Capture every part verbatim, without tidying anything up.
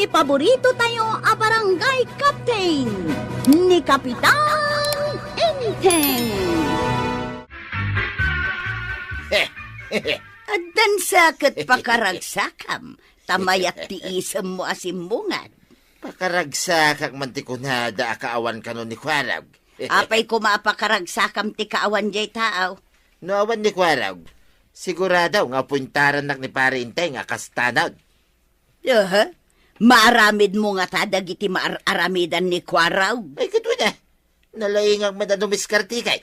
Paborito tayo a barangay captain, ni Kapitan Enteng. Addan sa ket pakaragsakam, ta mayat ti isemmo a simmungad. Pakaragsakak man ti kunada a kaawan kano ni Kuarag. Apay koma a pakaragsakam ti kaawan jay taaw? No awan ni Kuarag, sigurado nga puintarannak ni Pare Enteng a kas tanod. Aha. Maaramidmo ngata dagiti maar-aramidan ni Kuarag? Ay, ket wen a. Nalaingak met a dumiskartikay.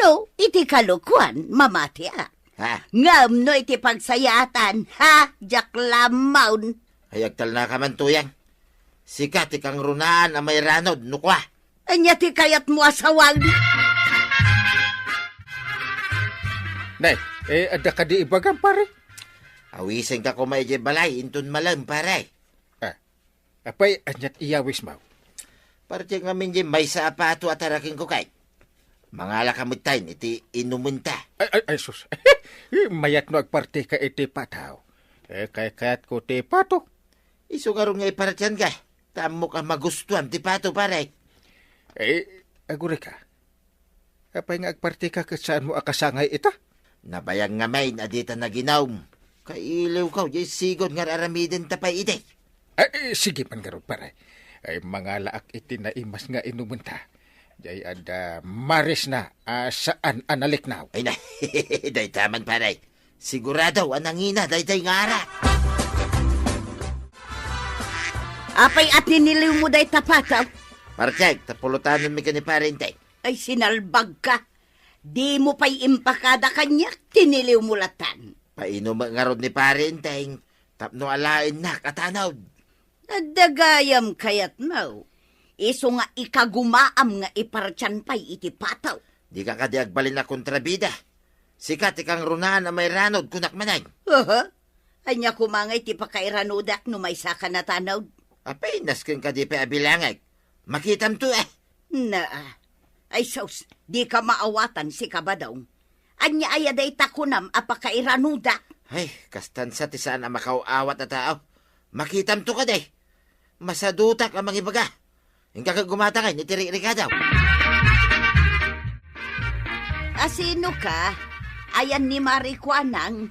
No, iti kalokuan, mamatiak. Ha? Ngem no iti pagsayaatan, ha, diak lammaon. Ay, agtalnaka man, Tuyang. Sika ti kangrunaan a mairanod, no kua. Ania ti kayatmo a sawen? Nay, eh, adda kadi ibagam, pare? Awisenka koma idiay balay, inton malem, pare. Ah, apay, aniat iyawismo? Parte ngamin di maysa a pato a tarakenko kay. Mangalaka metten iti inumenta. Ay, ay, ay, sus. Mayat no agparteka iti pato. Eh, kay kayatko ti pato. Isu ngarud nga ipartianka. Ta ammok a magustuam ti pato, pare. Eh, agurayka. Apay nga agparteka ket saanmo a kasangay ita? Nabayag ngamin a dita naginum. Kailiwko, diay sigud nga ar-aramidenta pay idi. Eh, eh, sige man ngarud, pare. Ay, mangalaak iti naimas nga inumenta. Diay adda marisna a saan a naliknaw. Ay na, dayta man, pare. Sigurado a nangina daydiay nga arak. Apay a tiniliwmo dayta pato? Partiek, ta pulutanonmi ken ni Pare Enteng. Ay, sinalbagka. Dimo pay impakada kaniak, tiniliwmo latan. Painumek ngarud ni Pare Enteng, tapno alaennak a tanod. Adda gayam kayatmo. Isu nga ikagumaam nga ipartian pay iti pato. Dika kadi agbalin a kontrabida. Sika ti kangrunaan a mairanod, kunak manen. Aha. Ania koma ngay ti pakairanudak no maysaka natanod? Apenas ken kadi pay a bilangek. Makitamto, eh. Naa. Ay sus, dika maawatan, sika Badong. Ania aya dayta kunam a pakairanudak? Ay, kastan sa ti saan a makaaw-awat a tao. Makitamto kadi. Masadutak a mangibaga. Inka ket gumata ngay iti rikrikadaw. Asino ka? Ayan ni Mari Kuanang.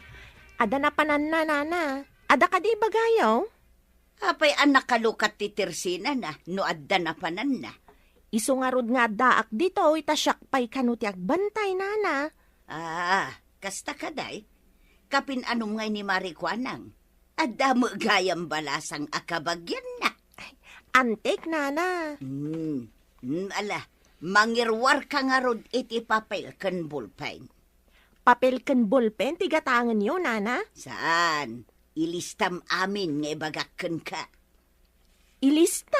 Adda napananna, nana. Adda kadi ibagayo? Apay a nakalukat ti tersinana no adda napananna? Isu ngarud nga addaak ditoy ta siak pay kano ti agbantay, nana. Ah, kasta kadi? Kapin-anom ngay ni Mari Kuanang? Adda met gayam balasang a kabagianna. Ay, antik, nana. Hmm. Hmm, ala, mangiruarka ngarud iti papel ken bolpen. Papel ken bolpen ti gatangenyo, nana? Saan? Ilistam amin nga ibagak kenka. Ilista?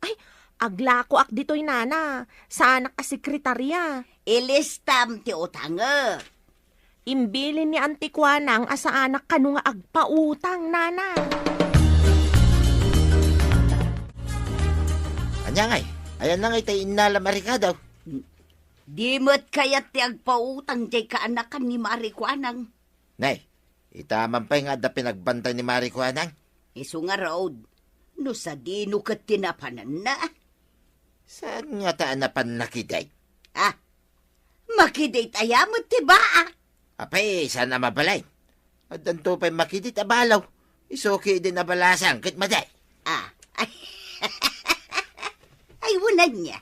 Ay, aglakoak ditoy, nana. Saanak a sekretarya. Ilistam ti utangek. Imbilin ni Anti Kuanang a saanak kano nga agpautang, nana. Ania ngay? Ayanna ngay ti innalam a rekado? Di met kayat ti agpautang diay kaanakan ni Mari Kuanang. Nay, ita man pay nga adda pinagbantay ni Mari Kuanang? Isu ngarud, no sadino ket ti napananna? Saan ngata a napanna kidi? Ah, makidit aya met ti baak? Apay, saan a mabalin? Addanto pay makidit a balo. Isu kidin a balasang ket madi. Ah, ay. Ay, wen ania.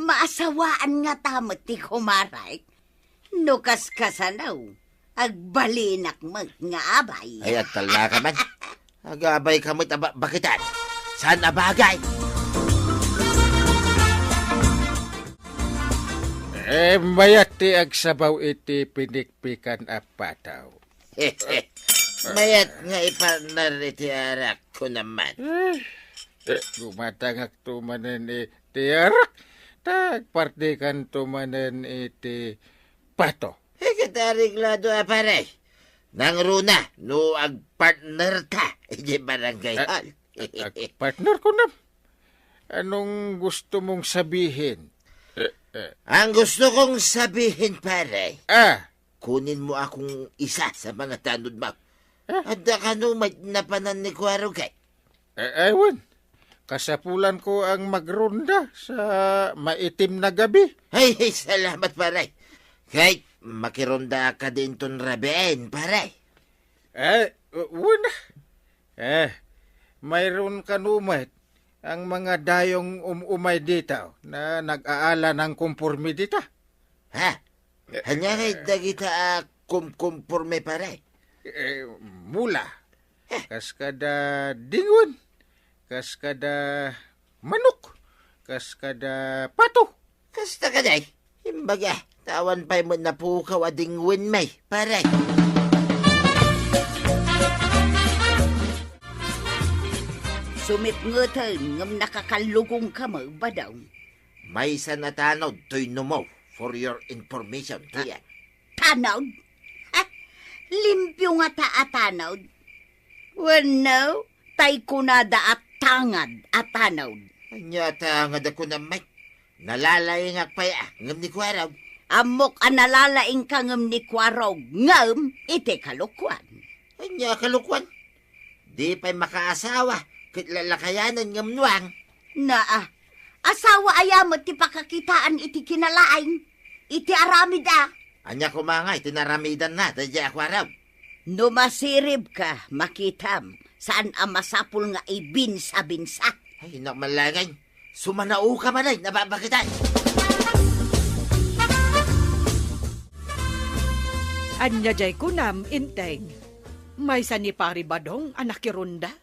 Maasawaan ngata met ti kumarek. No kaskasano, agbalinak met nga abay. Ay, agtalnaka man. Agabayka met a ba-, bakitan. Saan a bagay? Eh, mayat ti agsabaw iti pinikpikan a pataw. Mayat nga ipartner iti arak ko naman. Eh, eh, gumatangakto manen iti arak, ta agpartikanto manen iti pato. Iket areglado a pare. Nangruna no agpartnerta iti barangay hall. Ag-, agpartner ko na. Anong gusto mong sabihin? Eh, eh. Ang gusto kong sabihin, pare, Ah, kunin mo akong isa sa mga tanod mo. Ah. Adda kano may napanan ni Kuya Roque? Eh, eh, wen. Kasapulanko ang magronda sa maitim na gabi. Ay, ay, salamat, pare. Kay, makironda ka din ton rabiin, pare. Eh, w-, wen. Eh, mayroon kano met ang mga dayong um-, umay dita na nag-aala ng kumporme dita. Ha? Ania ngay dagita a kumkumporme, pare? Eh, mula. Kas kada dingwen. Kas kada manok. Kas kada pato. Kasta kadi, imbaga, ta awan pay met napukaw a dingwen, may, pare. Sumitngeten ngem nakakallugongka met, Badong. Maysa a tanod toy numo, for your information, ah, kaya. Tanod? Ha? Limpio ngata a tanod? Wenno, tay kunada a tangad a tanod? Ania a tangad a kunam, may? Nalalaingak pay a, ngem ni Kuarog. Ammok a nalalaingka ngem ni Kuarog, ngem iti kalokuan. Ania a kalokuan? Di pay makaasawa, ket lalakayanan ngem nuang. Naa, asawa aya met ti pakakitaan iti kinalaing, iti aramid a? Ania koma ngay ti naramidanna daydiay a Kuarog? No masiribka, makitam, saan a masapul nga ibinsa-binsa. Ay, nak malagay. Sumanaoka manen, nababagitan. Ania jay kunam, Inteng? Maysa ni Pari Badong a nakirunda?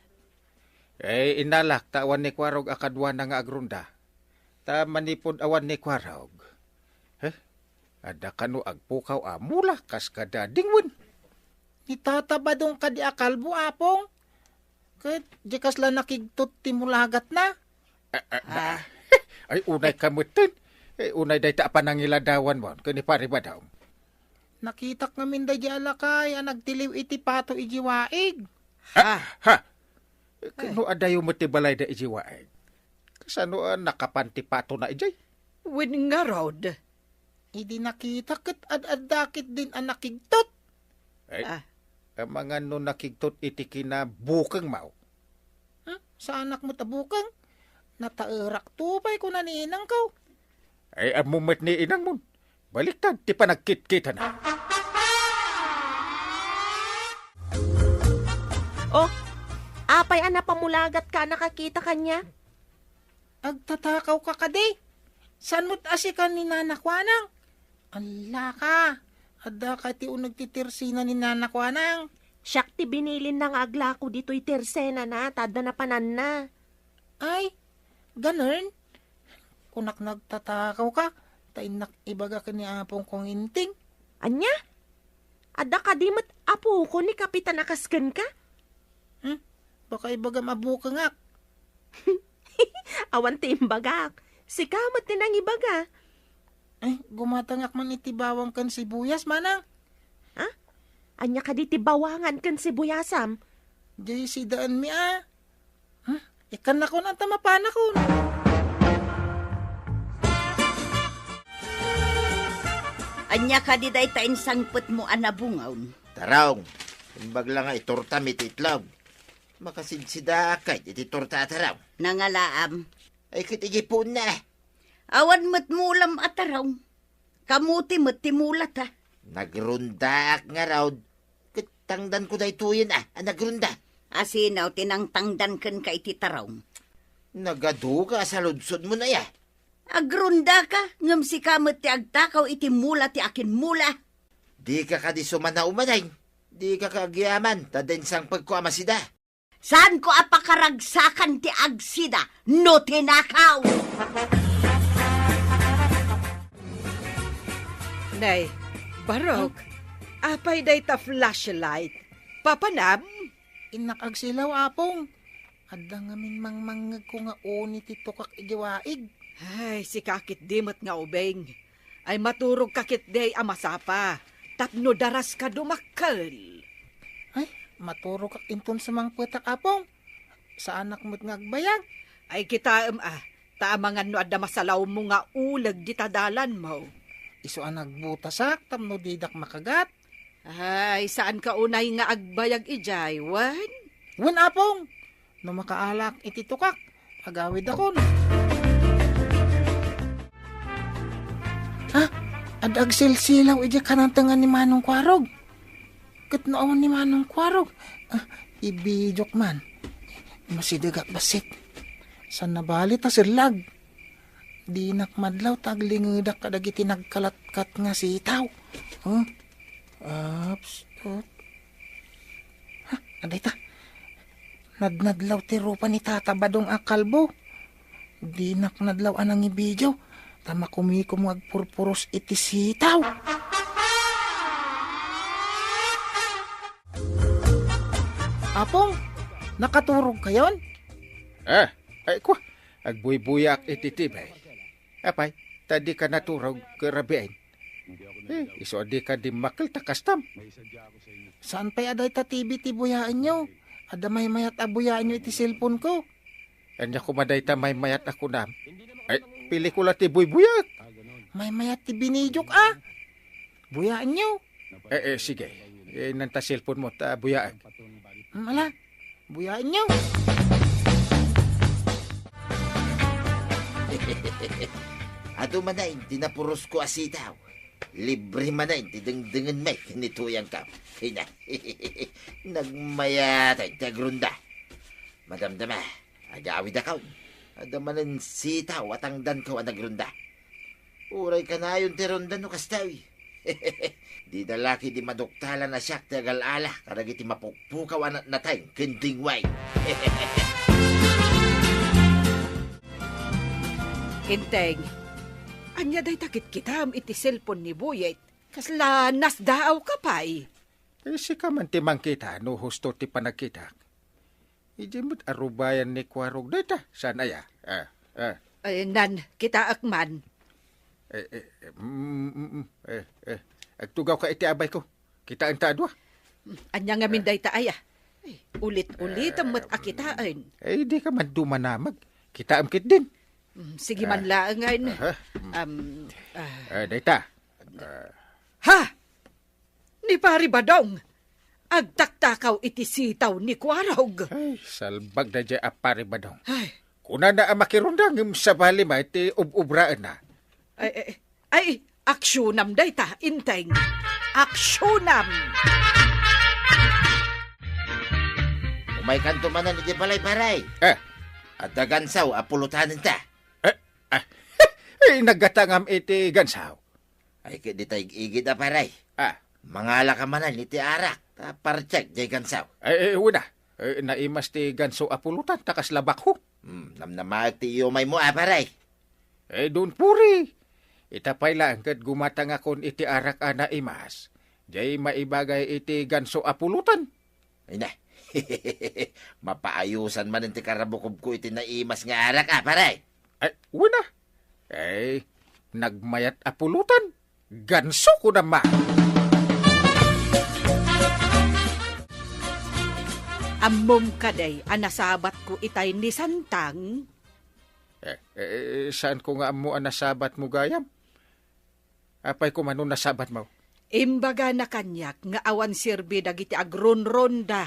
Eh, inalak ta awan ni Kuarog a kaduana nga agrunda. Ta manipud awan ni Kuarog. Heh? Adda kano agpukaw a mula kas kada dingwen. Ni Tata Badong kadi a kalbo, Apong? Ket di kasla nakigtot ti mulagatna? Ah, ah, ah. Ay, unay ka metten. Eh, unay dayta a panangiladawanmo ken ni Pari Badong. Nakitak ngamin daydiay a lakay a nagtiliw iti pato idiay waig. Ha? Ha? Ket no adayo met ti balayda idiay waig, kasano a nakapan ti patona idiay? Wen ngarud. Idi nakitak ket ad-adda ketdin a nakigtot. Ay, ah, amangan no nakigtot iti kinabukengmo. Hmm? Saanak met a bukeng? Nataerakto pay kuna ni inangko. Ay, ammo met ni inangmon. Baliktad ti panagkitkitana. Oh, apay a napamulagatka a nakakita kaniak? Agtatakawka kadi? Saan met a sika ni Nana Kuanang? Allaka, adda ka ti uneg ti tersena ni Nana Kuanang? Siak ti binilinna nga aglako ditoy tersenana ta adda napananna. Ay, ganun? Kunak nagtatakawka, ta innak ibaga ken ni Apong Kong Inting. Ania? Adda kadi met a pukon ni Kapitan a kas kenka? Hmm? Baka ibagam a bukengak. Awan ti imbagak. Sika met ti nangibaga. Eh, gumatangak man iti bawang ken sibuyas, manang. Ha? Ania kadi ti bawangan ken sibuyasam? Jay sidaanmi a. Hmm? Ikkannakon anta mapanakon. Ania kadi dayta insangpetmo a nabungaw? Tarong, imbag la nga itortam iti itlog. Makasidsidaak kay iti torta a tarong. Nangalaam. Ay, ket iti puonna. Awan met mulam a tarong. Kamote met ti mulata. Nagrondaak ngarud. Ket tangdanko daytoyen a, a nagrunda. Asino ti nangtangdan kenka iti tarong? Nagaduka a saludsodmon aya. Agrondaka, ngem sika met ti agtakaw iti mula ti akinmula. Dika kadi sumanao manen. Dika ka agyaman, ta diay insangpetko a masida. Saanko a pakaragsakan ti agsida no tinakaw? Nay, Barok, hmm? Apay dayta flashlight? Papanam? Innak agsilaw, Apong. Adda ngamin mangmangngegko nga uni ti tukak idiay waig. Ay, sika ketdi met nga ubing. Ay maturogka ketdi a masapa, tapno daraska dumakkel. Ay, maturogak inton sumangpetak, Apong. Saanak met nga agbayag. Ay kitaem a, ta amangan no adda masalawmo nga uleg dita dalanmo. Isu a nagbutasak tapno didak makagat. Ay, saanka unay nga agbayag idiay, wen? Wen, Apong. No makaalak iti tukak, agawidakon. Ha? Adda agsilsilaw idiay kanantengan ni Manong Kuarog. Ket no awan ni Manong Kuarog, ah, ibidiok man. Masidegak bassit. Saan nabali ta sellag? Dinak madlaw ta aglingedak kadagiti nagkalatkat nga sitaw. Huh? Ups, up. Ha, adayta. Nadnadlaw ti rupa ni Tata Badong a kalbo. Dinak nadlaw a nangibidio, ta makumiko nga agpurpuros iti sitaw. Apong, nakaturogkayon? Ah, ay, kwa, agbuybuyaak iti T V. Apay, ta dika naturog, ket rabiin. Eh, isu a dika dimmakkel ta kastam. Saan pay a dayta T V ti buyaenyo? Adda maymayat a buyaenyo iti cellphone ko. Ania koma dayta maymayat a kunam? Ay, pelikula ti buybuyaek. Maymayat ti binidiok a. Buyaenyo. Eh, eh, sige. Eh, inanta cellphone mo, ta buyaek. Mm, ala, buyaenyo. Adu manen ti napurosko a sitaw. Libre manen ti dengdengen met ken ni Tuyang Kap. Ina. Nagmayat ti agrunda. Madamdama, agawidakon. Adda manen sitaw a tangdanko a nagrunda. Uray kanayon ti runda no kastoy. Dida la ketdi maduktalan a siak ti agal-ala kadagiti mapukpukaw a natnateng ken dingway. Enteng, ania dayta kitkitaem iti cellphone ni Buyet? Kasla nasdaawka pay? Eh, sika man ti mangkita no husto ti panagkitak. Idiay met a rubayan ni Kuarog dayta, saan aya? Ah, ah. Eh, nan, kitaek man. Eh, eh, eh, mm, mm, mm, eh, eh, agtugawka iti abayko. Kitaenta a dua. Ania ngamin dayta aya? Ay, ulit-ulitem met a kitaen. Eh, dika man dumanamag. Kitaem ketdin. Mm, sige man laengen. Aha. Um, ah. Eh, dayta. Ah. Ha! Ni Pari Badong, agtaktakaw iti sitaw ni Kuarog. Ay, salbag daydiay a Pari Badong. Ay. Kunana a makirunda ngem sabali met ti ub-ubraenna. Ay, ay, ay, aksyonam dayta, Enteng. Aksyonam! Umaykanto manen iti balay, pare. Eh. Adda gansaw a pulutanenta. Eh, ah. Eh, naggatangam iti gansaw. Ay, ket dita ig-igid a, pare. Ah. Mangalaka manen iti arak, ta partek jay gansaw. Ay, ay, wen a. Eh, naimas ti ganso a pulutan, ta kasla bakho. Hmm, namnamaek ti iyumaymo a, pare. Eh, don puri. Ita pay laeng ket gumatangakon iti arak a naimas. Jay maibagay iti ganso a pulutan. Ay na. Mapaayusan manen ti karabukobko iti naimas nga arak a, pare. Ay, wen a. Ay, nagmayat a pulutan. Ganso ko naman. Ammom kadi a nasabatko itay ni Santang? Eh, eh, saan ko nga ammo a nasabatmo gayam? Apay koma no nasabatmo? Imbagana kaniak nga awan serbi dagiti agronronda,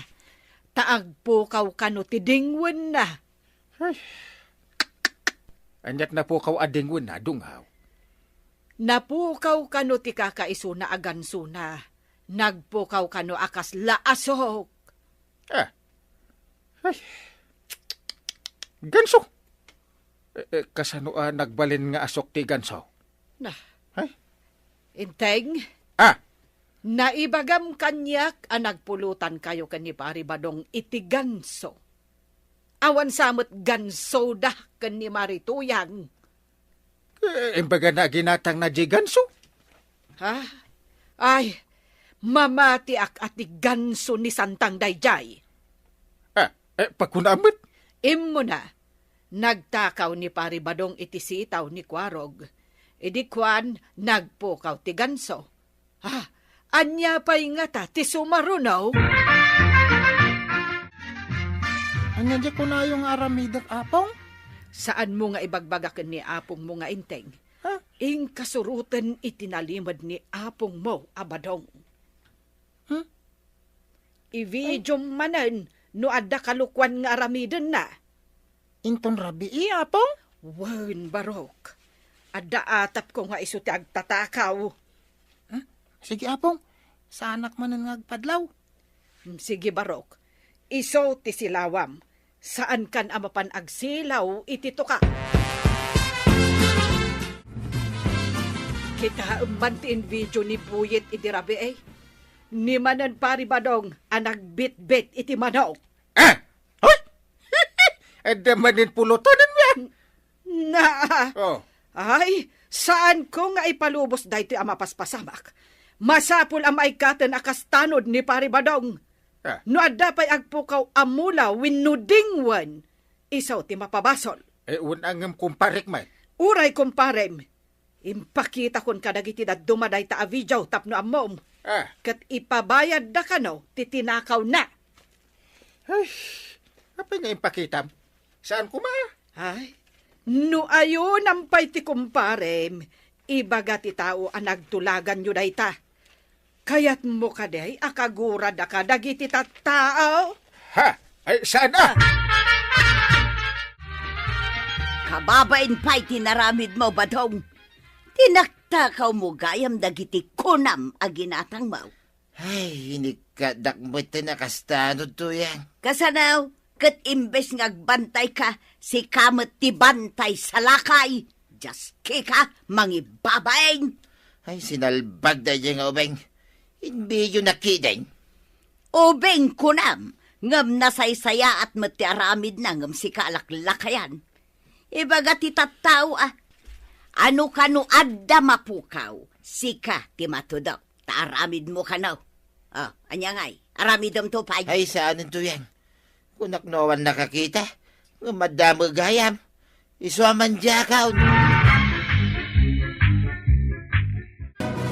ta agpukaw kano ti dingwenna. Ay. Aniat napukaw a dingwenna, dungaw? Napukaw kano ti kakaisuna a gansona. Nagpukaw kano a kasla asok. Ah. Ay. Ganso. Eh, eh, kasano a nagbalin nga asok ti ganso? Na. Ay. Enteng? Ah. Naibagam kaniak a nagpulutankayo ken ni Pari Badong iti ganso. Awan sa met gansoda ken ni Mari Tuyang. Eh, imbagana a ginatangna diay ganso? Ha? Ay, mamatiak a ti ganso ni Santang daydiay. Ah, eh, pagkunam met? Immuna, nagtakaw ni Pari Badong iti sitaw ni Kuarog. Idi kuan, nagpukaw ti ganso. Ah, ania pay ngata ti sumaruno? Ania diay kunayo nga aramidek, Apong? Saanmo nga ibagbaga ken ni apongmo nga Enteng? Ha? Inka suroten iti nalimed ni apongmo a Badong. Hmm? Ividiom manen no adda kalukuan nga aramidenna. Inton rabii, Apong? Wen, Barok. Adda atapko nga isu ti agtatakaw. Huh? Sige, Apong. Saanak manen nga agpadlaw. Hmm, sige, Barok. Isu ti silawam. Saankan a mapan agsilaw iti tuka. Kitaem man ti invideo ni Buyit idi rabii. Ni manen Pari Badong a nagbitbit iti manok. Ah! Hoy! Adda manen pulutonen, ya? Na, Oh. Ay, saanko nga ipalubos daytoy a mapaspasamak. Masapul a maikkaten a kastanod ni Pari Badong. Ah. No adda pay agpukaw a mula wenno dingwen, isu ti mapabasol. Eh, wen a ngem kumparek man. Uray kumparem, impakitakon kadagiti dadduma dayta a video tapno ammom. Ah. Ket ipabayadda kano ti tinakawna. Ay, apay nga impakitam? Saan kuma? Ay, no ayonam pay ti kumparem, ibaga ti tao a nagtulaganyo dayta. Kayatmo kadi a kaguradaka dagiti tattao? Ha? Ay, saan a? Kababain pay ti naramidmo, Badong. Tinaktakawmo gayam dagiti kunam a ginatangmo. Ay, inikkadak met ti nakastanod, Tuyang. Kasano? Ket imbes nga agbantayka, sika met ti bantay salakay. Diaskika, mangibabain. Ay, sinalbag daydiay nga ubing. Inbiyo na kidin. Ubing kunam, ngem nasaysayaat met ti aramidna ngem sika a laklakayan. Ibaga ti tattao a, ano kano adda mapukaw, sika ti matudok, ta aramidmo kano. Oh, ania ngay, aramidem to pay. Ay, saanen, Tuyang. Kunak no awan nakakita, ngem adda met gayam. Isu a mandiakaw.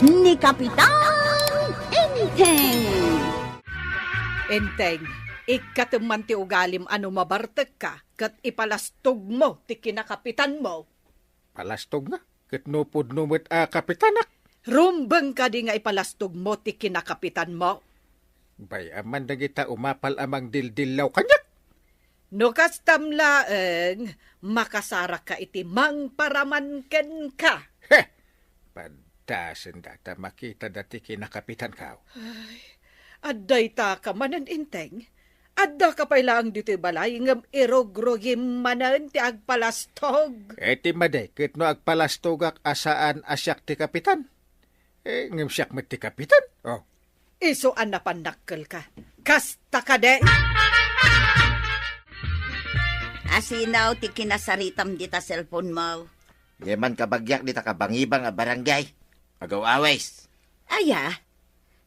Ni Kapitan Enteng. Enteng, ikkatem man ti ugalim a no mabartekka, ket ipalastogmo ti kinakapitanmo. Palastogna? Ket no pudno met a kapitanak? Rumbeng kadi nga ipalastogmo ti kinakapitanmo? Bay-am man dagita umapal a mangdildillaw kaniak. No kastam laeng, makasarakka iti mangparaman kenka. He! Paddasen data makitada ti kinakapitankaw. Ay, adda ita ka manen, Enteng? Addaka pay laeng ditoy balay ngem irugrugim manen ti agpalastog. Eh, ti madi, ket no agpalastogak a saan a siak ti kapitan? Eh, ngem siak met ti kapitan. Oh. Isu a napannakkelka. Kasta kadi? Asino ti kinasaritam dita cellphone mo? Diay man kabagiak dita kabangibang a barangay. Agaw-awis. Aya?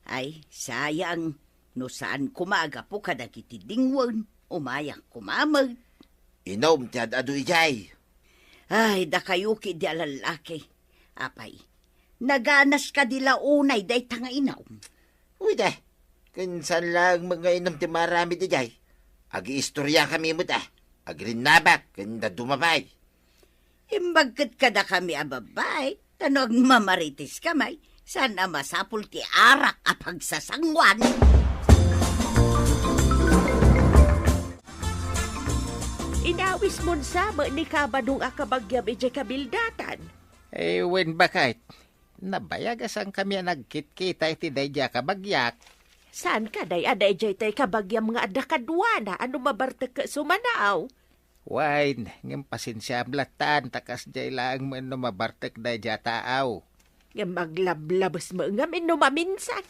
Ay, sayang. No saan koma a gapu kadagiti dingwen, umayak koma met. Inum ti ad-adu idiay. Ay, dakayo ketdi a lallaki. Apay, naganas kadi la unay dayta nga inum? Uy, da. Ken saan laeng met nga inum ti maaramid idiay. Agiistoriakami met a. Agrinnabak ken dadduma pay. Imbag ket kadakami a babbai, ta no agmamarites kami, saan a masapul ti arak a pagsasanguan. Inawismon sa met ni Kabadong a kabagiam idiay kabildatan? Eh, wen, baket. Nabayag a saankami a nagkitkita iti daydiay a kabagiak. Saan kadi a daydiay tay kabagiam nga adda kaduana a no mabartek ket sumanaw? Wen, ngem pasensiaam lattan ta kasdiay laeng met no mabartek daydiay a taaw. Ngem aglablabes met ngamin no maminsan.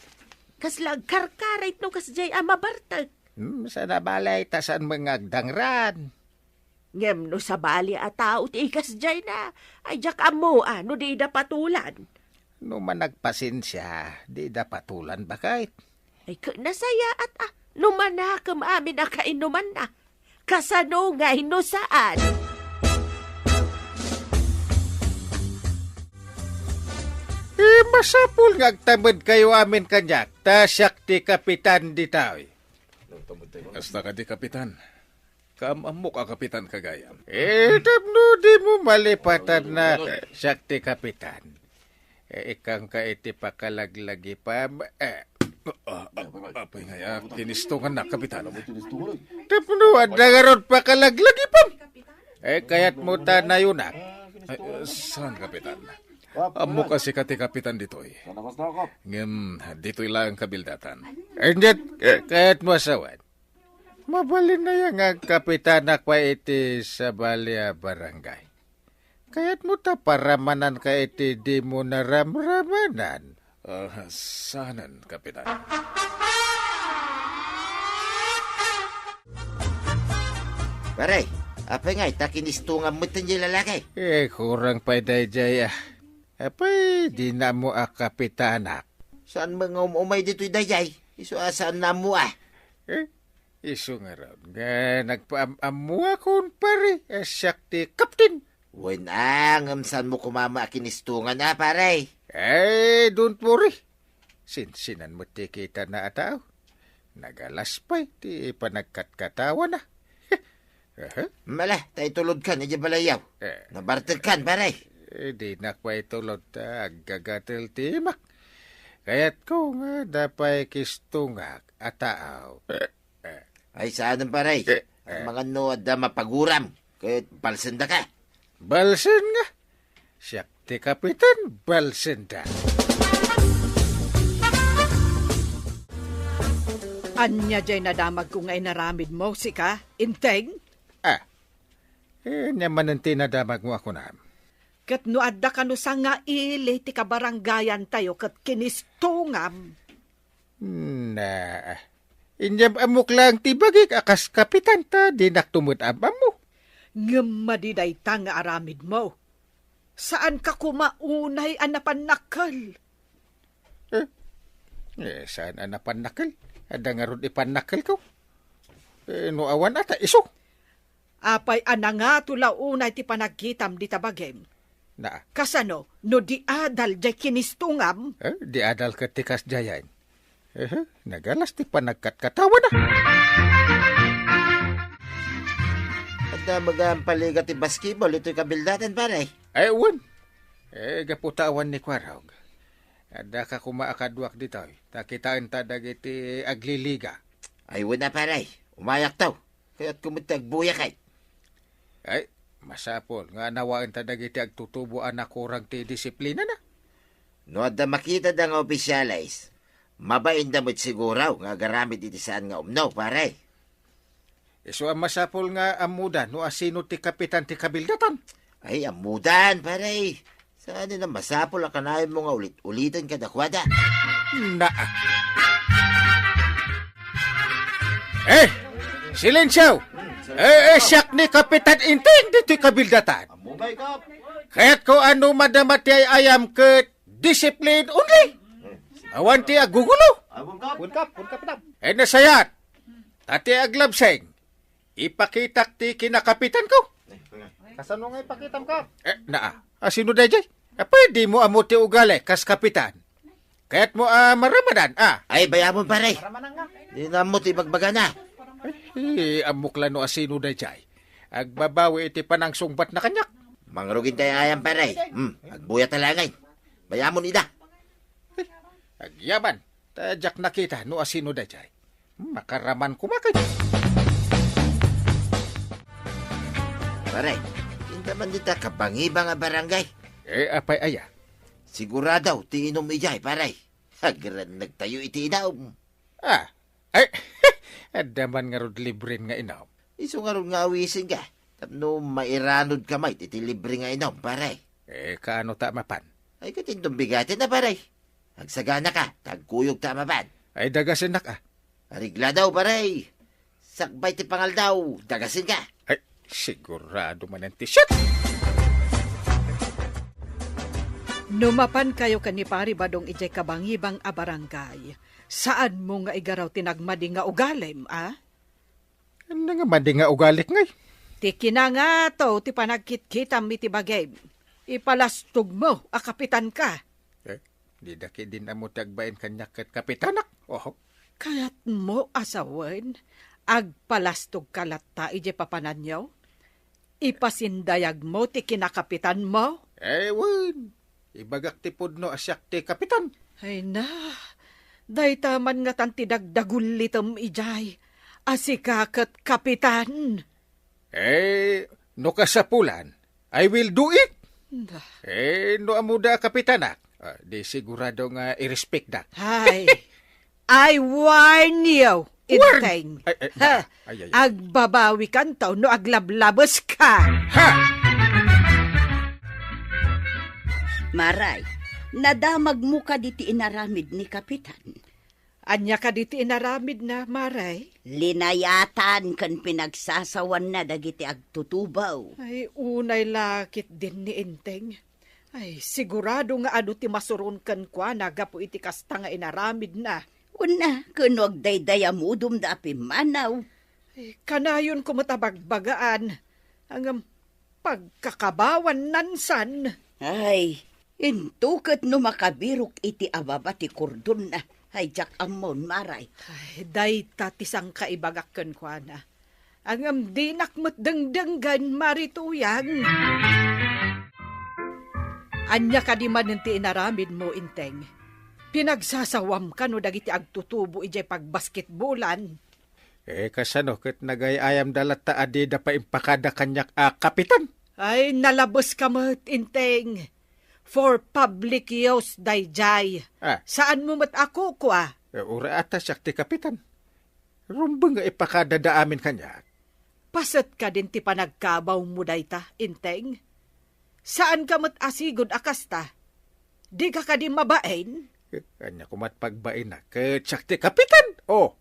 Kasla agkarkarit no kasdiay a mabartek. Hmm, saan a bale, ta saan met nga agdangran. Ngem no sabali a tao ti ikasdiayna, ay diak ammo a no dida patulan. No managpasensia, dida patulan, baket. Ay, ket nasayaat a, no manakem amin a kainumanna. Kasano ngay no saan? Eh, masapul nga agtamedkayo amin kaniak, ta siak ti kapitan ditoy. Kasta kadi, Kapitan. Kaam-ammok a kapitan ka gayam. Eh, tapno dimo malipatan a siak ti kapitan. Eh, ikkanka iti pakalaglagipam, eh. Ah, ah, ah, apay ngay a kinistongannak, Kapitan? Tapno adda ngarud pakalaglagipem. Eh, kayatmo ta nayunak? Ay, eh, saan, Kapitan? Ammok a sika ti kapitan ditoy. Ngem, ditoy laeng kabildatan. Indet, eh, kayatmo a sawen? Mabalin aya nga agkapitanak pay iti sabali a barangay? Kayatmo ta paramananka iti dimo naramramanan? Ah, saanen, Kapitan. Pare, apay ngay ta kinistongan met ti lalaki? Eh, kurang pay daydiay, ah. Apay, dina ammo a kapitanak? Saan met nga um-umay ditoy daydiay? Isu a saan na ammo, ah. Eh, isu ngarud nga nagpaam-ammoakon, pare, a siak ti kapten. Wen a, ngem saanmo koma met a kinistongan a, pare? Eh, don't worry. Sinsinan met ti kitana a tao. Nagalas pay ti panagkatkatawana. Aha. Mala, ta itulodkan idiay balayyo. Eh. Nabartegkan, pare. Eh, dinak pay itulod ta aggagatel ti imak. Kayatko nga adda pay kistongak a tao. Eh, eh. Ay, saanen, pare. Eh, eh. Amangan no adda mapaguram, ket balsendaka. Balsen nga. Siak ti kapitan, balsenda. Ania diay nadamagko nga inaramidmo, sika, Enteng? Ah, eh, ania manen ti nadamagmo a kunam? Ket no adda kano sangaili ti kabarangayantayo ket kinistongam. Na, inyam-ammok laeng ti bagik a kas kapitan ta dinakto met am-ammo. Ngem madi dayta nga aramidmo. Saanka koma unay a napannakkel. Eh? Eh, saan a napannakkel? Adda ngarud ipannakkelko. Eh, no awan a ta isu. Apay a nangato la unay ti panagkitam dita bagim? Naa. Kasano no di adal diay kinistongam? Eh, di adal ket ti kasdiayen. Eh, nagalas ti panagkatkatawana. Adda met a paliga ti basketball itoy kabildatan, pare? Ay, wen. Eh, gapu ta awan ni Kuarog. Addaka koma a kaduak ditoy, ta kitaenta dagiti agliliga. Ay, wen a, pare. Umayakto. Kayatko met ti agbuyaken. Ay, masapul nga nawaenta dagiti agtutubo a nakurang ti disiplinana. No adda makitada nga opisiales, mabainda met siguro nga agaramid iti saan nga umno, pare. Isu a masapul nga ammoda no asino ti kapitan ti kabildatan. Ay, ammodan, pare. Saan a masapul a kanayon mo nga ulit-uliten kadakuada? Naa. Eh, silensyo! Eh, eh, siak ni Kapitan Enteng ditoy kabildatan. Kayatko a no madama ti ay-ayam ket discipline only. Awan ti agugulo. Wen, Kap, wen, Kapitan. Eh, nasayat. Ta ti aglabseng, ipakitak ti kinakapitanko. Kasano nga ipakitam, Kap? Eh, naa. Asino daydiay? Apay, dimo ammo ti ugali kas kapitan. Kayatmo a maramadan, a? Ay, bayamon, pare. Maramanan nga. Dina ammo ti ibagbagana. Eh, ammok la no asino daydiay. Agbabawi iti panangsungbatna kaniak. Mangrugin ti ay-ayam, pare. Hmm, agbuyat a langay. Bayamon ida. Eh, agyaman. Ta diak nakita no asino daydiay. Makaraman koma kaniak. Pare, inta man dita kabangibang a barangay. Eh, apay aya? Sigurado ti inom idiay, pare. Agrennegtayo iti inom. Ah, ay, adda man ngarud libren nga inom. Isu ngarud nga awisenka, tapno mairanodka met iti libre nga inom, pare. Eh, kaano ta mapan? Ay, ket inton bigaten a, pare. Agsaganaka, ta agkuyogta a mapan. Ay, dagasennak, a. Areglado, pare. Sakbay ti pangaldaw, dagasenka. Ay, sigurado manen ti siak. No mapankayo ken ni Pari Badong idiay kabangibang a barangay, saanmo nga igaraw ti nagmadi nga ugalim, a? Ania nga madi nga ugalik ngay? Ti kinangato ti panagkitkitam iti bagim. Ipalastogmo a kapitanka. Eh, dida ketdin ammo ti agbain kaniak ket kapitanak. Oho. Kayatmo a sawen, agpalastogka latta idiay papananyo? Ipasindayagmo ti kinakapitanmo? Eh, wen. Ibagak ti pudno a siak ti kapitan. Ay na, Dayta man ngatan ti dagdagullitem idiay, a sika ket kapitan. Eh, no kasapulan, I will do it. Nah. Eh, no ammoda a kapitanak, ah, di sigurado nga i-respectdak. Ay, I warn you, Warn! Inteng. Ay, ay, Ha? ay, ay, ay. Agbabawikanto no aglablabes ka. Ha! Maray, nadamagmo kadi ti inaramid ni Kapitan? Ania kadi ti inaramidna, Maray? Linayatan ken pinagsasawanna dagiti agtutubaw. Ay, unay la ketdin ni Inteng. Ay, sigurado nga adu ti masuron kenkuana gapu iti kasta nga inaramidna. Wen, ken no agdaydayamudom da a pimmanaw. Ay, kanayonko met a bagbagaan. Ngem pagkakabawan nansan. Ay, into ket no makabirok iti ababa ti kordonna, ay, diak ammon, Maray. Ay, dayta ti sangkaibagak kenkuana. Ngem dinak met dengdenggen, Mari Tuyang. Ania kadi manen ti inaramidmo, Inteng? Pinagsasawam kano dagiti agtutubo idiay pagbasketbolan? Eh, kasano ket nagay-ayamda latta a dida pay impakada kaniak a kapitan? Ay, nalabes ka met, Inteng. For public use daydiay. Ah. Saanmo met a kukua? Eh, uray a ta siak ti kapitan. Rumbeng nga ipakadada amin kaniak. Paset kadin ti panagkabawmo dayta, Inteng? Saanka met a sigud a kasta? Dika kadi mabain? Eh, ania koma't pagbaina ket siak ti kapitan? Oh,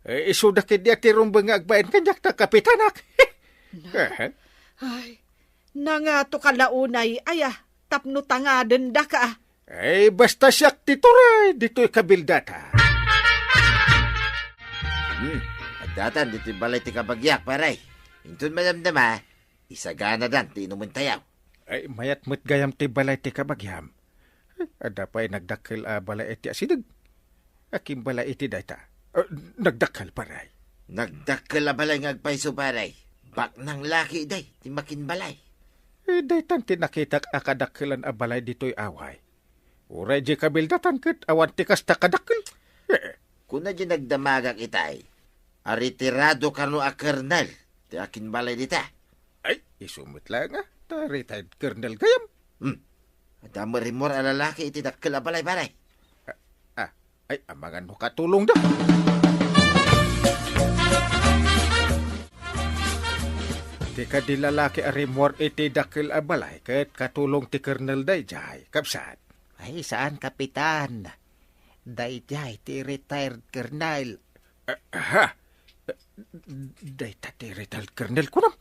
eh, isuda ketdi a ti rumbeng nga agbain kaniak ta kapitanak. Na? Eh, Ay, nangatoka la unay, aya, tapno tangadendaka. Ay, basta siak ti turay ditoy kabildatan. Hmm, addatan ditoy balay ti kabagiak, pare. Inton madamdama, isaganadan ti inumentayo. Ay, mayat met gayam ti balay ti kabagiam. Ay, adda pay nagdakkel a balay iti asideg. Akin balay iti dayta? Ah, nagdakkel, pare. Nagdakkel a balay nga agpayso, pare. Baknang laki day ti makinbalay. Eh, daytan ti nakitak a kadakkelan a balay ditoy away. Uray di kabildatan ket awan ti kasta kadakkel. Eh. Kuna di nagdamagak itay, a retirado kano a kernel ti akinbalay dita. Ay, isu met la nga, ta retired kernel gayam. Hmm. Adda met rimmuar a lalaki iti dakkel a balay, pare. Ah, ah, ay, amangan no katulongda. Ti kadi lalaki a rimmuar iti dakkel a balay ket katulong ti kernel daydiay, kabsat. Ay, saan, Kapitan. Daydiay ti retired kernel. Eh, ha? Dayta ti retired kernel, kunam?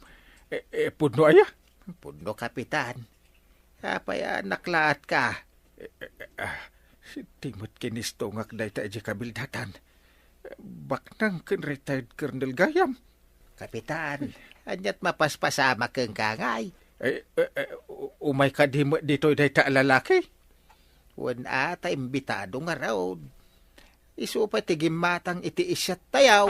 Eh, eh, pudno aya? Pudno, Kapitan. Apay a naklaatka? Eh, eh, eh, ah, ti met kinistongak dayta idiay kabildatan. Baknang ken retired kernel gayam. Kapitan, aniat mapaspasamak kenka ngay? Eh, eh, eh, u-, umay kadi met ditoy dayta a lalaki? Wen a, ta imbitado ngarud. Isu pay ti gimmatang iti isyat tayaw.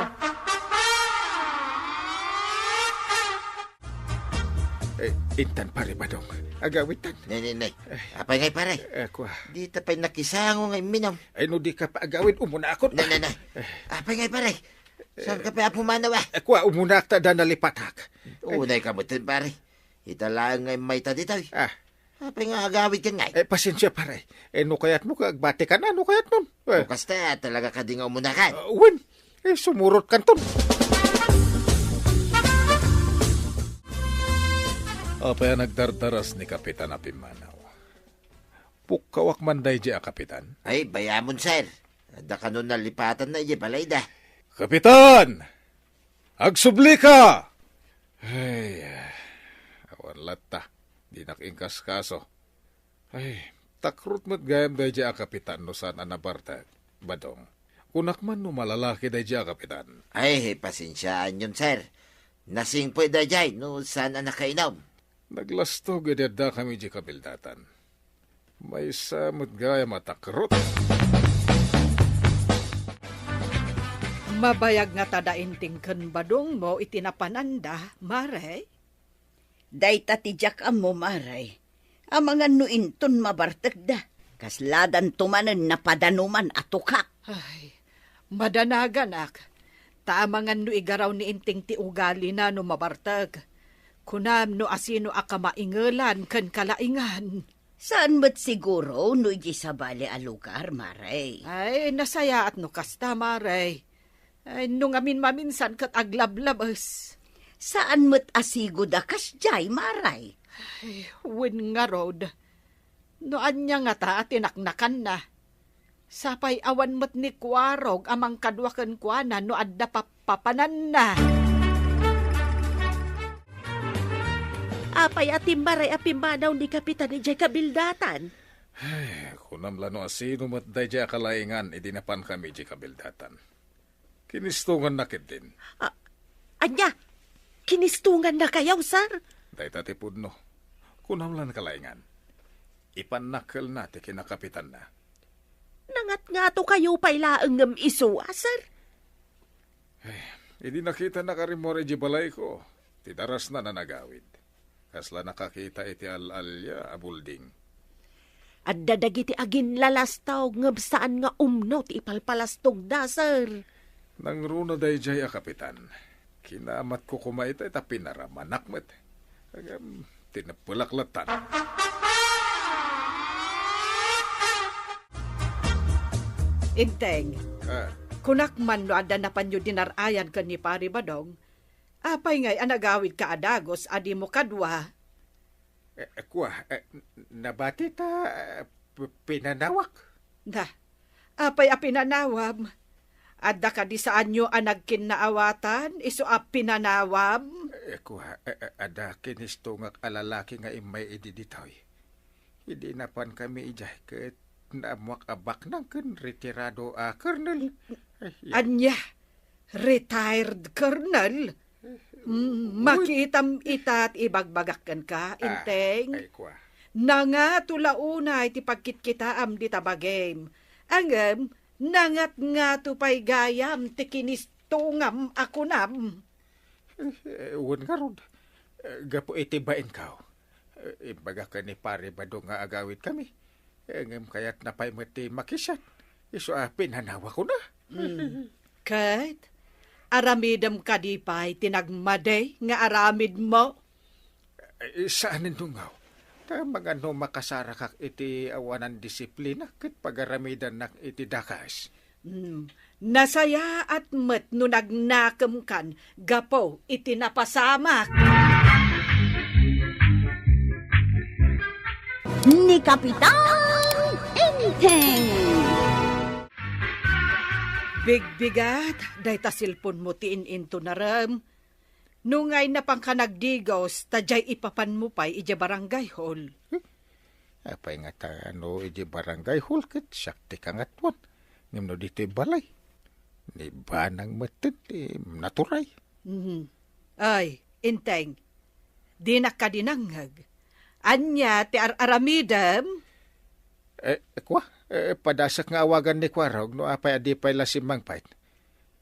Eh, intan, Pare Badong. Agawidtan. Nay, nay, nay. Apay ngay, pare? Eh, kua. Dita pay nakisango nga imminum. Ay, no dika pay agawid, umunaakon. Nay, nay, nay. Eh. Apay ngay, pare? Saanka pay a pumanaw, ah? Eh, kua, umunaak ta adda nalipatak. Unayka metten, pare. Ita laeng nga immayta ditoy. Ah. Apay nga agawidkan ngay? Eh, pasensia, pare. Eh, no kayatmo ket agbatikan, no kayatmon? Eh. No kasta, talaga kadi nga umunakan? Ah, wen. Eh, sumurotkanton. Apay a nagdardaras ni Kapitan a pimmanaw? Pukkawak man daydiay a kapitan? Ay, bayamon, sir. Adda kano nalipatanna idiay balayda. Kapitan! Agsublika! Ay, awan latta. Dinak inkaskaso. Ay, takrot met gayam daydiay a kapitan no saan a nabartek, Badong. Kunak man no malalaki daydiay a kapitan. Ay, pasensiaanyon, sir. Nasingpet daydiay no saan a nakainum. Naglastog idi addakami idiay kabildatan. Maysa met gayam a takrot. Mabayag ngata da Inteng ken Badongmo iti napananda, Mare? Dayta ti diak ammo, Mare. Amangan no inton mabartekda, kasladanto manen napadanuman a tukak. Ay, madanaganak. Ta amangan no igaraw ni Enteng ti ugalina no mabartek. Kunam no asino a kamaingelan ken kalaingan. Saan met siguro no idiay sabali a lugar, Mare. Ay, nasayaat no kasta, Mare. Ay, no ngamin maminsan ket aglablabes. Saan met a sigud a kasdiay, Mare. Ay, wen ngarud. No ania ngata a tinaknakanna? Sapay awan met ni Kuarog a mangkadua kenkuana no adda pappapananna. Apay a timmaray a pimmanaw ni Kapitan idiay kabildatan? Ay, kunam la no asino met daydiay a kalaingan idi napankami idiay kabildatan. Kinistonganna ketdin. Ah, ania? Kinistongannakayo, sir? Dayta ti pudno. Kunam lan kalaingan. Ipannakkelna ti kinakapitanna. Nangatngatokayo pay laeng ngem isu, a, sir? Eh, idi nakitanak a rimmuar idiay balayko, ti darasna a nagawid. Kasla nakakita iti al-alia a building. Adda dagiti aginlalastog ngem saan nga umno ti ipalpalastogda, sir. Nangruna daydiay a kapitan. Kinamatko koma itay ta pinaramanak met. Ngem, tineppelak lattan. Enteng, Ah. kunak man no adda napanyo dinar-ayan ken ni Pari Badong, apay ngay a nagawidka a dagus a dimo kadua? Eh, eh, kua, eh, n-, nabati ta, eh, p-, pinanawak. Na, apay a pinanawam? Adda kadi saanyo a nagkinnaawatan, isu a pinanawam? Eh, kua, eh, eh, adda kinistongak a lalaki nga immay idi ditoy. Idi napankami idiay, ket naammoak a baknang ken retirado a kernel. Ay, ya. Ania? Retired colonel? Mm, makitam ita ti ibagbagak kenka, Ah, Enteng. Ay, kua. Nangato la unay ti pagkitkitaam dita bagim. Ngem, nangatngato pay gayam ti kinistongam a kunam. Eh, wen ngarud, eh, gapu iti bainkaw, eh, imbagak ken ni Pari Badong nga agawidkami. Eh, ngem kayatna pay met ti makisiat. Isu a pinanawakona. Hmm. Ket, aramidem kadi pay ti nagmadi nga aramidmo? Eh, saan, Dunggaw. Ta amangan no makasarakak iti awanan disiplina ket pagaramidannak iti dakas. Hmm. Nasayaat met no nagnakemkan gapu iti napasamak. Ni Kapitan Enteng. Bigbigat, dayta cellphone-mo ti in-intonarem. No ngay napanka nagdigos, ta diay ipapanmo pay idiay barangay hall. Hmm? Apay ngata no idiay barangay hall ket siak ti kangatoan. Ngem no ditoy balay, ni Banang metten ti naturay. Mhm. Ay, Enteng, dinak kadi nangngeg. Ania ti ar-aramidem? Eh, kua, eh, padasek nga awagan ni Kuarog no apay a di pay la simmangpet.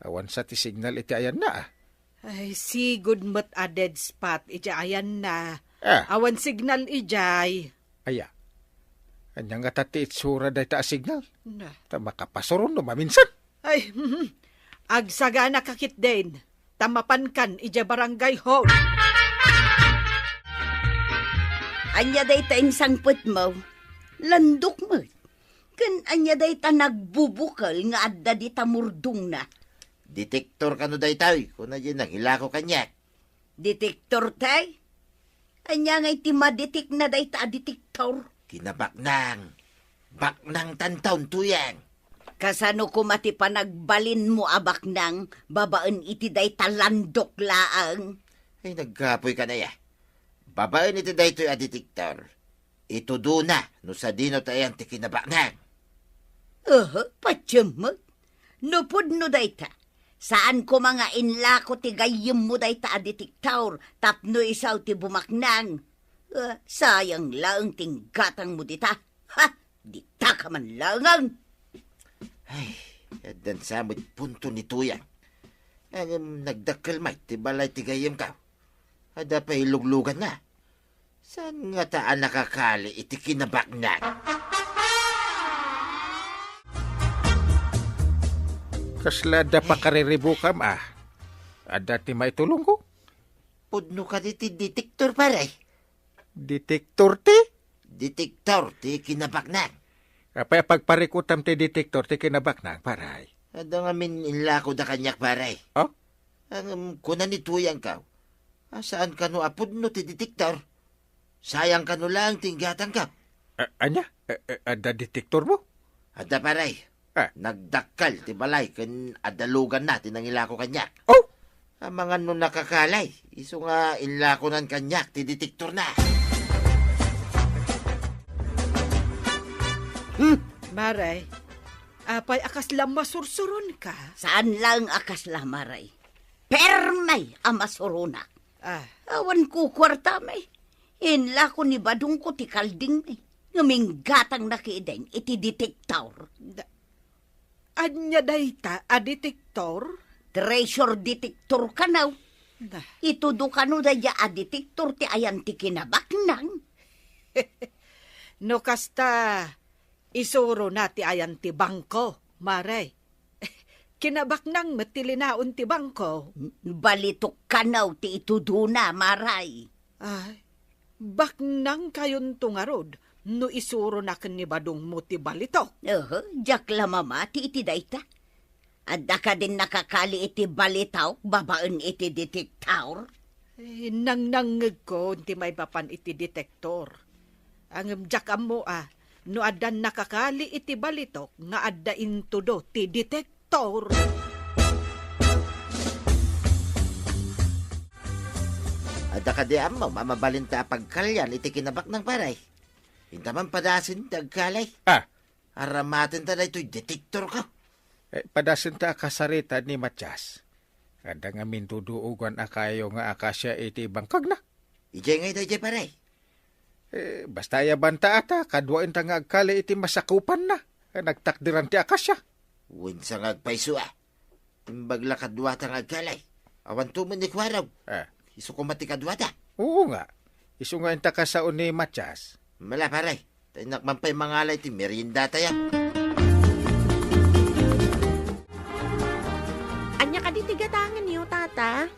Awan sa ti signal iti ayanna, ah. Ay, sigud met a dead spot iti ayanna. Ah. Awan signal idiay. Aya. Ania ngata ti itsura dayta a signal? Na. Ta makapasuron no maminsan. Ay, agsaganaka ketdin, ta mapankan idiay barangay hall. Ania dayta insangpetmo? Landok met. Ken ania dayta nagbubukel nga adda dita murdongna? Detektor kano daytoy, kuna diay nangilako kaniak. Detektor tay? Ania ngay ti madetekna dayta a detektor? Kinabaknang. Baknang tantaon, Tuyang. Kasano koma ti panagbalinmo a baknang babaen iti dayta landok laeng? Ay, naggapuy ka na ya. Babaen iti daytoy a detektor, itudona no sadino ti ayan ti kinabaknang. Aha, patiem met. No pudno dayta, saan koma nga inlako ti gayyemmo dayta a detektor tapno isu ti bumaknang. Ah, sayang laeng ti inggatangmo dita. Ha! Dita ka man laeng. Ay, addan sa met punto ni Tuyang. Ngem nagdakkel met ti balay ti gayyemko. Adda pay lugluganna. Saan ngata a nakakali iti kinabaknang? Kasla adda pakariribukam, a. Adda ti maitulongko? Pudno kadi ti detektor, pare. Detektor ti? Detektor ti kinabaknang. Apay a pagparikutam ti detektor ti kinabaknang, pare? Adda ngamin inlakoda kaniak, pare. Oh? Ngem kuna ni tuyangko, a saan kano a pudno ti detektor. Sayang kano laeng ti inggatangko. A-, ania? A-, a-, adda detektormo? Adda, pare. Ah. Nagdakkel ti balay ken adda luganna ti nangilako kaniak. Oh! Amangan no nakakali, isu nga inlakonan kaniak ti detektorna. Hmm? Mare, apay a kasla masursuronka? Saan laeng a kasla, Mare. Permi a masuronak. Ah. Awan kukuartami. Inlako ni badongko ti kaldingmi. Ngem inggatangna ketdin iti detektor. Da-, ania dayta a detektor? Treasure detector kano. Da. Itudo kano dayta a detektor ti ayan ti kinabaknang. No kasta, isurona ti ayan ti bangko, Mare. Kinabaknang met ti linaon ti bangko. Balitok kano ti itudona, Mare. Ay, baknangkayonto ngarud no isurona ken ni badongmo ti balitok. Aha, diak la mamati iti dayta. Adda kadin nakakali iti balitok babaen iti detektor? Eh, nangnangngegko ti maipapan iti detektor. Ngem diak ammo a no adda nakakali iti balitok nga adda intudo ti detektor. Adda kadi ammo a mabalinta a pagkalian iti kinabaknang, pare? Inta man padasen ti agkali. Ah. Aramatenta daytoy detektorko. Eh, padasenta a kasarita ni Matias. Adda ngamin duduogan a kayo nga akasia iti bangkagna. Idiay ngay daydiay, pare? Eh, basta ayabanta ata, kaduaenta nga agkali iti masakupanna. Eh, nagtakderan ti akasia. Wen sa nga agpayso a. Imbag la kaduata nga agkali. Awanto met ni kuarog. Ah. Isu koma ti kaduata. Oo nga. Isu nga inta kasao ni Matias. Mala, pare. Ta innak man pay mangala iti meriendatayo. Ania kadi ti gatangenyo, Tata?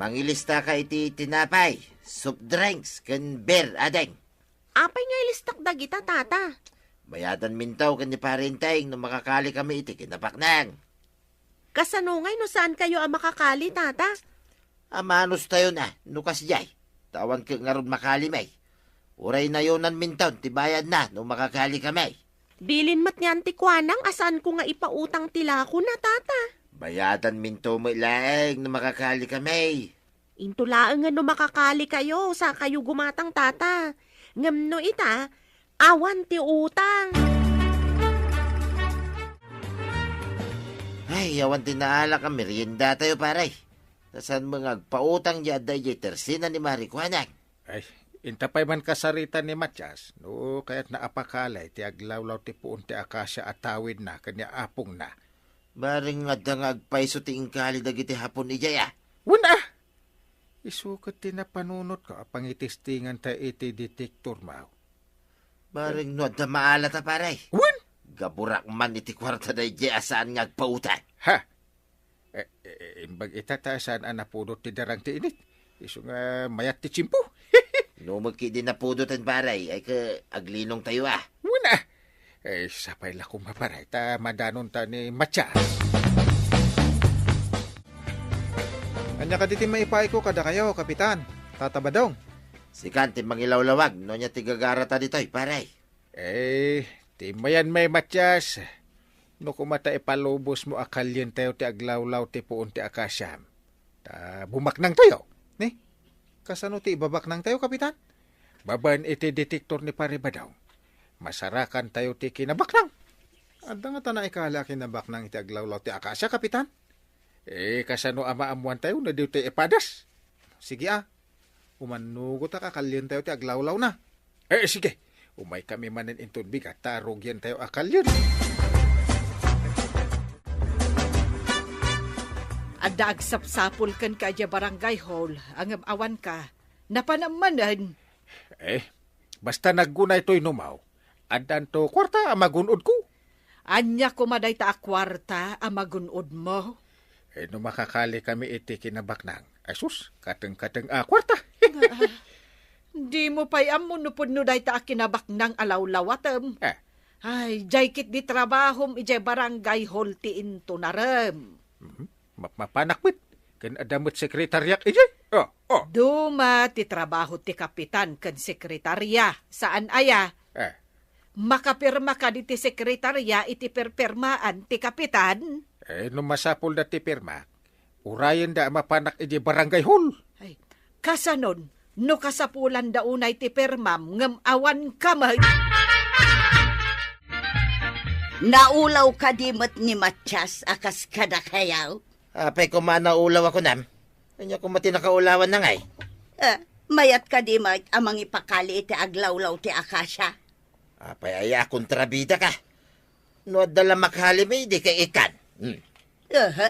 Mangilistaka iti tinapay, soft drinks, ken beer, ading. Apay nga ilistak dagita, Tata? Bayadanminto ken ni Pare Enteng no makakalikami iti kinabaknang. Kasano ngay no saankayo a makakali, Tata? Amanostayon a no kasdiay, ta awan ket ngarud makali, may. Uray nayonanminton ti bayadna no makakali kami. Bilin met ngan ti kuanang a saanko nga ipautang ti lakona, Tata. Bayadanminto met laeng no makakali kami. Into laeng no makakalikayo, sakayo gumatang, Tata. Ngem no ita, awan ti utang. Ay, awan ti naalak a meriendatayo, pare. Ta saan met nga agpautang diay adda idiay tersena ni Mare Kuanang. Ay, inta pay man kasarita ni Matias, no kayatna a pakali ti aglawlaw ti puon ti akasia a tawidna ken ni apongna. Bareng adda nga agpayso ti inkali dagiti Hapon idiay a. Wen a! Isu ket ti napanunotko a pangitestinganta iti detektor, maw. Bareng no adda maalata, pare. Wen! Gaburak man iti kuarta daydiay a saan nga agpautang. Ha? Eh, eh, imbag ita ta saan a napudot ti darang ti init. Isu nga mayat ti tiempo. No met ketdi napudoten, pare, ay ket aglinongtayo a. Wen a. Eh, sapay la koma, pare, ta madanonta ni Matias. Ania kadi ti maipaayko kadakayo, Kapitan? Tata Badong. Sikan ti mangilawlawag no ania ti gagarata ditoy, pare. Eh, ti mayan, may Matias, no koma ta ipalubosmo a kalientayo ti aglawlaw ti puon ti akasiam, ta bumaknangtayo, ni? Kasano ti ibabaknangtayo, Kapitan? Babaen iti detektor ni Pare Badong, masarakantayo ti kinabaknang. Adda ngata naikali a kinabaknang iti aglawlaw ti akasia, Kapitan? Eh, kasano a maammoantayo no diyo ti ipadas? Sige a, umannugotak a kalientayo ti aglawlawna. Eh, sige. Umaykami manen inton bigat ta rugientayo a kalien. Adda agsapsapul kenka idiay barangay hall, ngem awanka. Napanam manen. Eh, basta naggunaytoy numaw, addanto kuarta a magun-odko. Ania koma dayta a kuarta a magun-odmo? Eh, no makakali kami iti kinabaknang, ay sus, kateng-kateng a kuarta. Nga, ah, dimo pay ammo no pudno dayta a kinabaknang a lawlawatem. Eh. Ay, jay ket di trabahom idiay barangay hall ti intunarem. Mhm. Mapmapanak met. Ken adda met sekretariak idiay. Oh, oh. Duma ti trabaho ti kapitan ken sekretaria. Saan aya? Eh. Makapirma kadi ti sekretaria iti pirpirmaan ti kapitan? Eh, no masapulda ti pirma, urayenda a mapanak idiay barangay hall. Ay, kasanon, no kasapulanda unay ti pirmam ngem awan ka met? Naulaw kadi met ni Matias a kas kadakayaw? Apay koma naulaw a kunam? Ania koma ti nakaulawan na ngay? Eh, mayat kadi met a mangipakali iti aglawlaw ti akasia? Apay aya a kontrabida ka? No adda la makali, may di ka ikan. Hmm. Aha.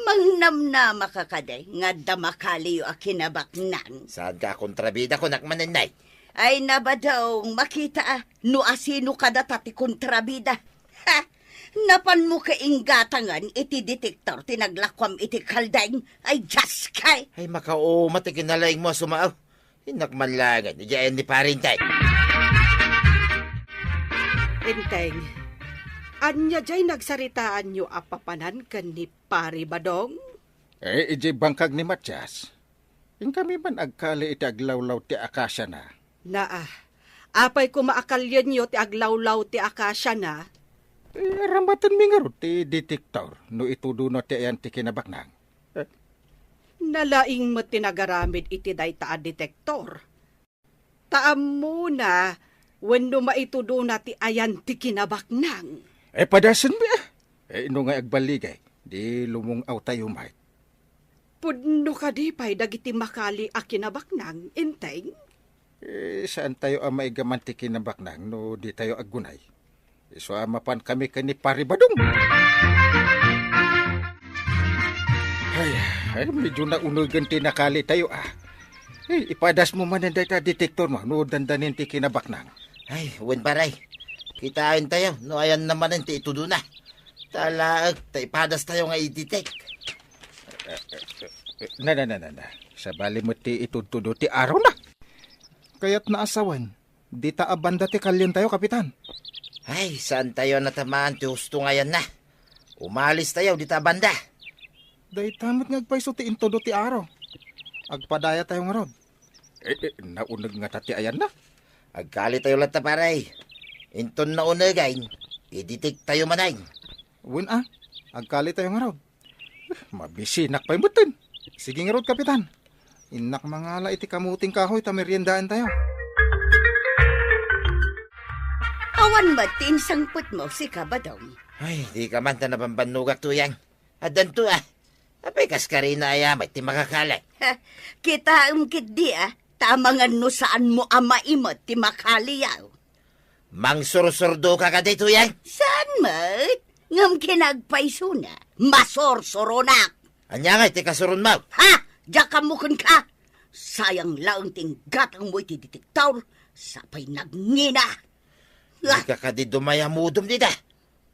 Mangnamnama ka kadi nga adda makaliyo a kinabaknang? Saan ka a kontrabida, kunak manen, nay? Ay, nabadong, makita a, no asino kadata ti kontrabida. Ha! Napanmo ka inggatangan iti detektor ti naglakuam iti kaldeng? Ay, Dios kay! Ay, makauma ti kinalaingmo a sumao. Innak man laengen, idiay ni Pare Enteng. Enteng, ania jay nagsaritaanyo a papanan ken ni Pare Badong? Eh, idiay bangkag ni Matias. Inkami man agkali iti aglawlaw ti akasiana. Naa, apay koma a kalienyo ti aglawlaw ti akasiana? Eh, aramatenmi ngarud ti detektor no itudona ti ayan ti kinabaknang. Eh. Nalaing met ti nagaramid iti dayta a detektor. Ta ammona wenno maitudona ti ayan ti kinabaknang. Eh, padasenmi, ah. Eh, no nga agballigay, di lumung-awtayo met. Pudno kadi pay dagiti makali a kinabaknang, Enteng? Eh, saantayo a maigaman ti kinabaknang no ditayo aggunay. Isu a mapan kami ken ni Pare Badong. Ay, ay, medyo naunegen ti nakalitayo, ah. Eh, ipadasmo manen dayta detektormo no dandanin ti kinabaknang. Ay, wen, pare. Kitaentayo no ayanna manen ti itudona. Ta laeng ta ipadastayo nga i-detect. Eh, na, na, na, na, na. Sabali met ti itudtudo ti arona. Kayatna a sawen, dita a banda ti kalientayo, Kapitan. Ay, saantayo a natamaan ti husto nga ayanna. Umalistayo dita a banda. Dayta met nga agpayso ti intudo ti aro. Agpadayatayo ngarud. Eh, eh, nauneg ngata ti ayanna? Agkalitayo latta, pare. Inton naunegan, i-detecttayo manen. Wen a, agkalitayo ngarud. Eh, mabisinak pay metten. Sige ngarud, Kapitan. Innak mangala iti kamuting kahoy ta meriendaentayo. Awan met ti insangpetmo, sika, Badong. Ay, dika man ta nabambannogak, Tuyang. Addanto, ah. Apay, kas karina aya met ti makakali? Ha, kitaem ketdi, ah, ta amangan no saanmo a maimed ti makaliyo. Mangsursurdo ka kadi, Tuyang? Saan met? Ngem kinagpaysona, masursuronak. Ania ngay ti kasuronmo? Ha? Diak ammo kenka. Sayang laeng ti inggatangmo iti detektor, sa pay nagngina. Ah! Dika kadi dumayamudom dita.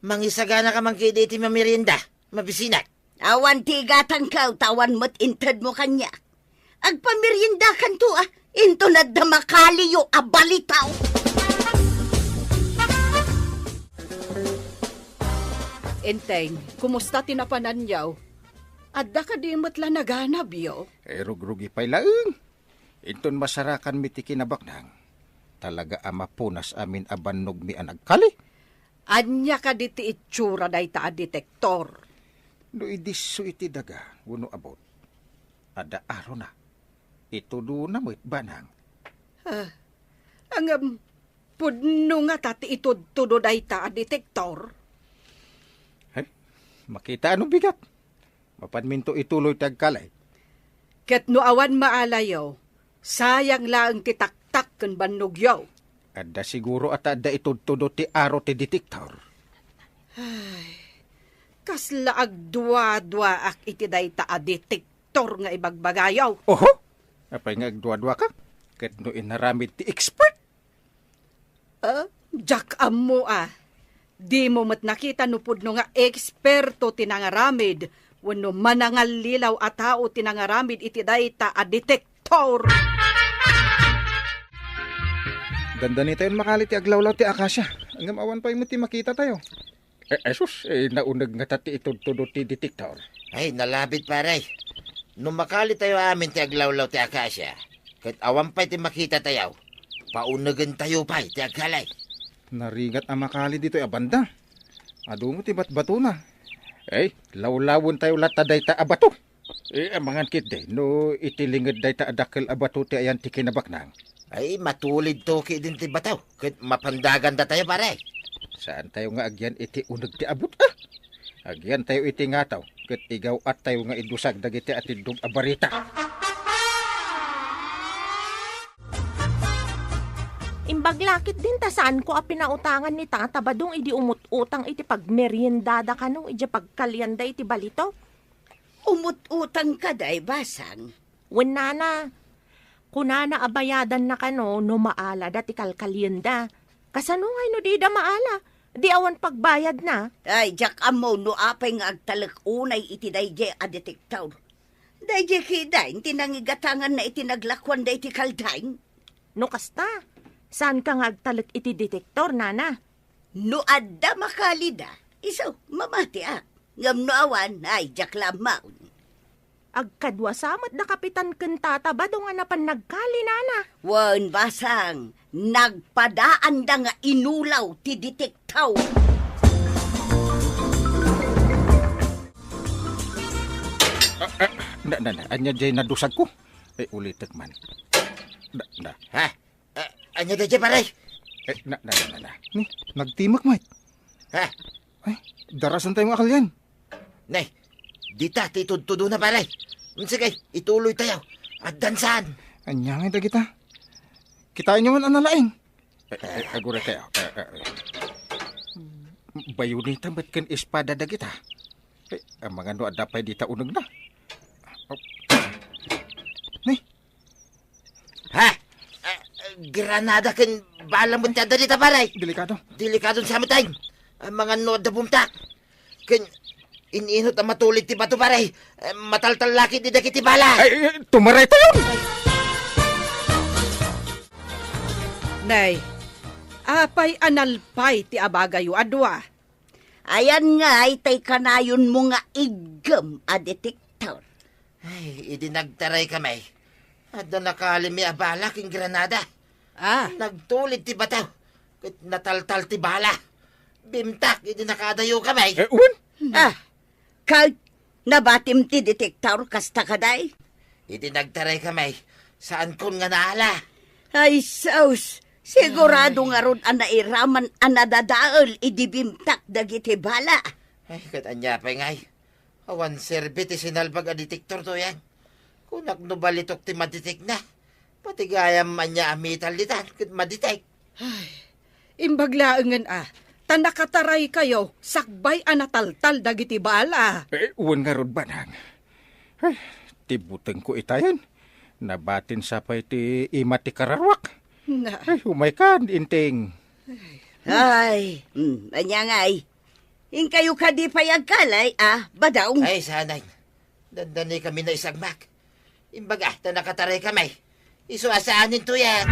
Mangisagana ka man kadi iti mamerienda. Mabisinak. Awan ti igatangko, ta awan met intedmo kaniak. Agpameriendakanto, ah, inton adda makaliyo a balitaw. Enteng, kumusta ti napananyo? Adda kadi met la naganabyo? Eh, rugrugi pay laeng. Inton masarakanmi ti kinabaknang, talaga a mapunas amin a bannogmi a nagkali. Ania kadi ti itsura dayta a detektor? No idisso iti daga wenno abut, adda arona. Itudona met banang. Ah, ngem pudno ngata ti itudtudo dayta a detektor? He? Makita a no bigat. Mapanminto ituloy ti agkali. Ket no awan maalayo, sayang laeng ti taktak ken bannogyo. Adda siguro a ta adda itudtudo ti aro ti detektor. Ay, kasla agduaduaak iti dayta a detektor nga ibagbagayo. Oho! Apay nga agduaduaka? Ket no inaramid ti expert? Ah, diak ammo, ah. Dimo met nakita no pudno nga eksperto ti nangaramid wenno manangallilaw a tao ti nangaramid iti dayta a detektor. Dandanitayon makali ti aglawlaw ti akasia. Ngem awan pay met ti makitatayo. Eh, Jesus, eh, nauneg ngata ti itudtudo ti detektor. Ay, nalabit, pare. No makalitayo amin ti aglawlaw ti akasia, ket awan pay ti makitatayo, paunegentayo pay ti agkali. Naringat a makali ditoy a banda. Adu met ti batbatona. Eh, lawlawentayo latta dayta a bato. Eh, amangan ketdi, no iti linged dayta a dakkel a bato ti ayan ti kinabaknang. Ay, matulidto ketdin ti bato, ket mapandagandatayo, pare. Saantayo nga agyan iti uneg ti abut, a? Agyantayo iti ngataw, ket igaw-attayo nga idusag dagiti atiddog a barita. Imbag la ketdin ta saanko a pinautangan ni Tata Badong idi umut-utang iti pagmeriendada kano idiay pagkalianda iti balito. Umut-utang kadi, Basang? Wen, nana. Kunana a bayadanna kano no maalada ti kalkalienda. Kasano ngay no dida maala? Di awan pagbayadna? Ay, diak ammo no apay nga agtalek unay iti daydiay a detektor. Daydiay ketdin ti nangigatanganna iti naglakuanda iti kalding. No kasta, saanka nga agtalek iti detektor, nana? No adda makalida, isu, mamatiak. Ngem no awan, ay, diak la ammo. Agkadua sa met da Kapitan ken Tata Badong a napan nagkali, nana. Wen, Basang, nagpadaanda nga inulaw ti detektor. Ah, ah, na, na, na, ania diay nadusagko? Eh, ulitek man. Na, na. Ha? Ah, ania daydiay, pare? Eh, na, na, na, na, na. Ni, nagtimek met. Ha? Ay, darasentayo nga akalian. Ne, dita ti tudtudona, pare. Mm, sige, ituloytayo. Addan saan? Ania ngay dagita? Kitaenyo man a nalaing. Eh, eh, aguraytayo. Eh, eh, eh. Bayoneta met ken espada dagita. Eh, amangan no adda pay dita unegna. Oh. Ni, Ha? Ah, granada ken bala met ti adda dita, pare. Delikado. Delikado sa met, ay. Amangan no adda bumtak. Ken in-inut a matulid ti bato, pare. Eh, mataltal la ketdi dagiti bala. Ay, ay, tumaraytayon! Nay, apay a nalpay ti abagayo a dua? Ayan ngay tay kanayonmo nga iggem a detektor. Ay, idi nagtaray kami, adda nakalimi a bala ken granada. Ah. Nagtulid ti bato, ket nataltal ti bala. Bimtak idi nakaadayo kami. Eh, wen? Ah, ket nabatim ti detektor kasta kadi? Idi nagtaray kami, saankon nga naala. Ay, sus! Sigurado Ay. ngarud a nairaman a nadadael idi bimtak dagiti bala. Ay, ket ania pay ngay? Awan serbi ti sinalbag a detektor to yan. Kunak no balitok ti madetekna. Pati gayam ania a metal ditan ket madetek. Ay, imbag laengen a, ta nakataraykayo sakbay a nataltal dagiti bala. Eh, wen ngarud, Banang. Ay, ti butengko itayen. Nabatin sa pay ti ima ti kararuak. Na. Ay, umaykan, Inting. Ay, mm, ania ngay? Inkayo kadi pay agkali a, Badong? Ay, sanay. Dandani kami naisagmak. Imbaga, ta nakataray kami. Isu a saanen to yan.